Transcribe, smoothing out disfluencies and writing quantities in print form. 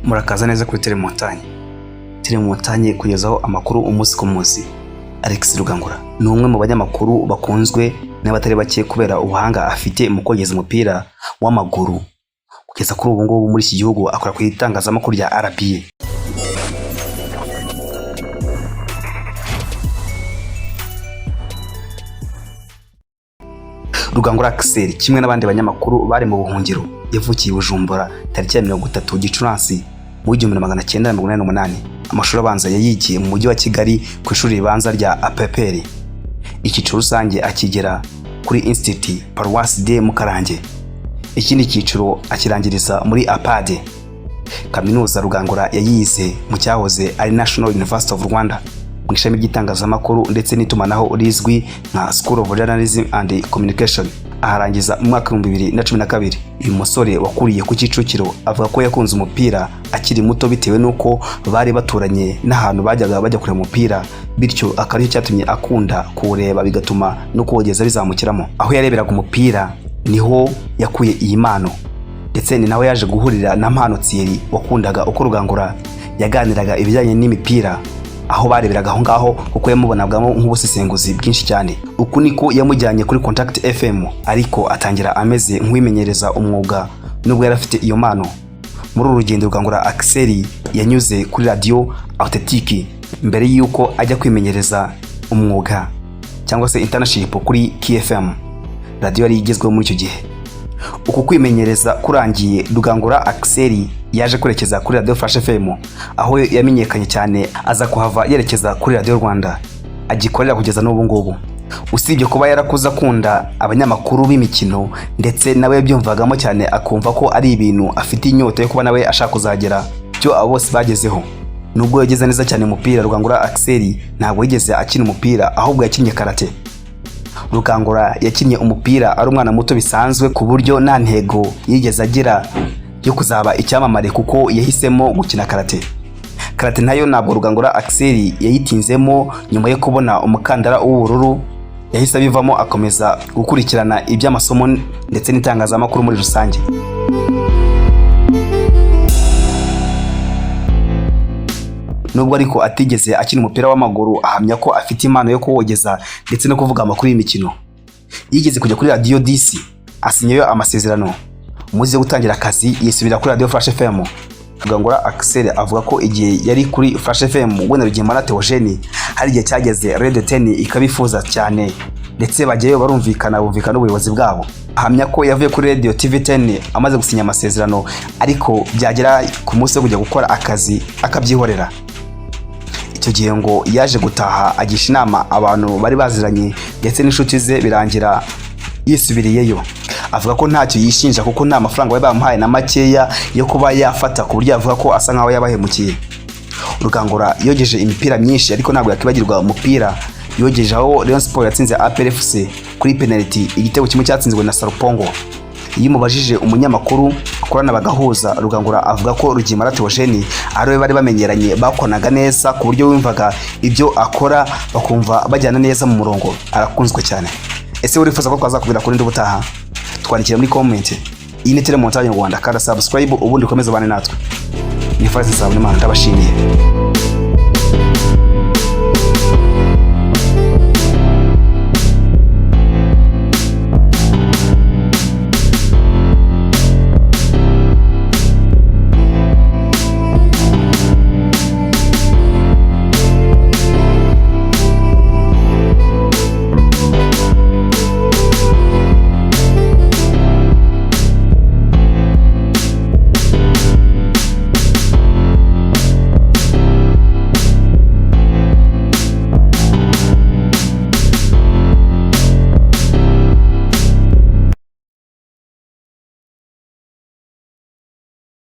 Murakaza neza kuri Telemontagne. Telemontagne kugezaho amakuru umunsi ku munsi. Alex Rugangura ni umwe mu banyamakuru bakunzwe n'abatari bake kubera ubuhanga afite mu kogeza umupira w'amaguru. Kugeza kuri ubu ngubu muri iki gihugu akora ku itangazamakuru rya RBA. Rugangura Axel kimwe n'abandi banyamakuru bari mu buhungiro, yavukiye i Bujumbura tariki ya 30 Gicurasi mu 1988. Amashuri abanza yayigiye mu mujyi wa Kigali ku ishuri ribanza rya APPR. Icyiciro rusange akigera kuri Institut Paroisse de Mukarange. Ikindi cyiciro akirangiriza muri APADE. Kaminuza Rugangura yayize mu cyahoze ari National University of Rwanda mu ishami ry'itangazamakuru ndetse n'itumanaho rizwi nka School of Journalism and Communication, aharangiza mu mwaka 2012. Uyu musore wakuriye ku Kicukiro avuga ko yakunze umupira akiri muto bitewe n'uko bari baturanye n'ahantu bajyaga bajya kureba umupira, bityo akaba aricyo cyatumye akunda kuwureba, bigatuma no kuwogeza bizamukiramo. Aho yareberaga umupira niho yakuye iyi mpano, ndetse ni nawe yaje guhurira na Mpano Thierry wakundaga uko Rugangura yaganiraga ibijyanye n'imipira aho bareberaga aho ngaho, kuko yamubonagamo nk'ubusesenguzi bwinshi cyane. Uku niko yamujyanye kuri Contact FM, ariko atangira ameze nk'uwimenyereza umwuga nubwo yari afite iyo mpano. Muri uru rugendo Rugangura Axel yanyuze kuri Radio Authentique mbere y'uko ajya kwimenyereza umwuga cyangwa se internship kuri KFM, radiyo yari igezweho muri icyo gihe. Uku kwimenyereza kurangiye, Rugangura Axel yaje kwerekeza kuri Radio Flash FM aho yamenyekanye cyane, aza kuhava yerekeza kuri Radio Rwanda agikorera kugeza n'ubu ngubu. Usibye kuba yarakuze akunda abanyamakuru b'imikino, ndetse nawe yabyumvagamo cyane akumva ko ari ibintu afite inyota yo kuba nawe ashaka kuzagera byo abo bose bagezeho. Nubwo yageze neza cyane umupira, Rugangura Axel ntabwo yigeze akina umupira, ahubwo yakinnye karate. Rugangura yakinnye umupira ari umwana muto bisanzwe, ku buryo nta ntego yigeze agira yo kuzaba icyamamare kuko yahisemo gukina karate. Karate nayo ntabwo Rugangura Axel yayitinzemo. Nyuma yo kubona umukandara w'ubururu yahise abivamo, akomeza gukurikirana iby'amasomo ndetse n'itangazamakuru muri rusange. Nubwo ariko atigeze akina umupira w'amaguru, ahamya ko afite impano yo kuwogeza ndetse no kuvuga amakuru y'imikino. Yigeze kujya kuri Radiyo DC asinyayo amasezerano, umunsi wo gutangira akazi yisubira kuri Radio Flash FM. Rugangura Axel avuga ko igihe yari kuri Flash FM we na Rugemana Theogene hari igihe cyageze Radio 10 ikabifuza cyane, ndetse bajyayo barumvikana, bumvikana n'ubuyobozi bwabo. Ahamya ko yavuye kuri Radio TV 10 amaze gusinya amasezerano, ariko byagera ku munsi wo kujya gukora akazi akabyihorera. Icyo gihe ngo yaje gutaha agisha inama abantu bari baziranye ndetse n'inshuti ze, birangira yisubiriyeyo. Avuga ko ntacyo yishinja kuko nta mafaranga bari bamuhaye na makeya yo kuba yafata, ku buryo avuga ko asa nkaho yabahemukiye. Rugangura yogeje imipira myinshi, ariko ntabwo yakibagirwa umupira yogeje aho Rayon Sport yatsinze APR FC kuri penalty, igitego kimwe cyatsinzwe na Sarupongo. Iyo umubajije umunyamakuru akorana bagahuza, Rugangura avuga ko Rugemara Theogene ari we bari bamenyeranye, bakonaga neza ku buryo wumvaga ibyo akora bakumva bajyana neza mu murongo. Arakunzwe cyane. Ese urifuza ko twazakubwira kuri ndi ubutaha? Twandikire muri comment. Iyi ni Telemontagne Rwanda, kanda subscribe ubundi ukomeze ubane natwe. Ni Faisal Nsabimana, ndabashimiye.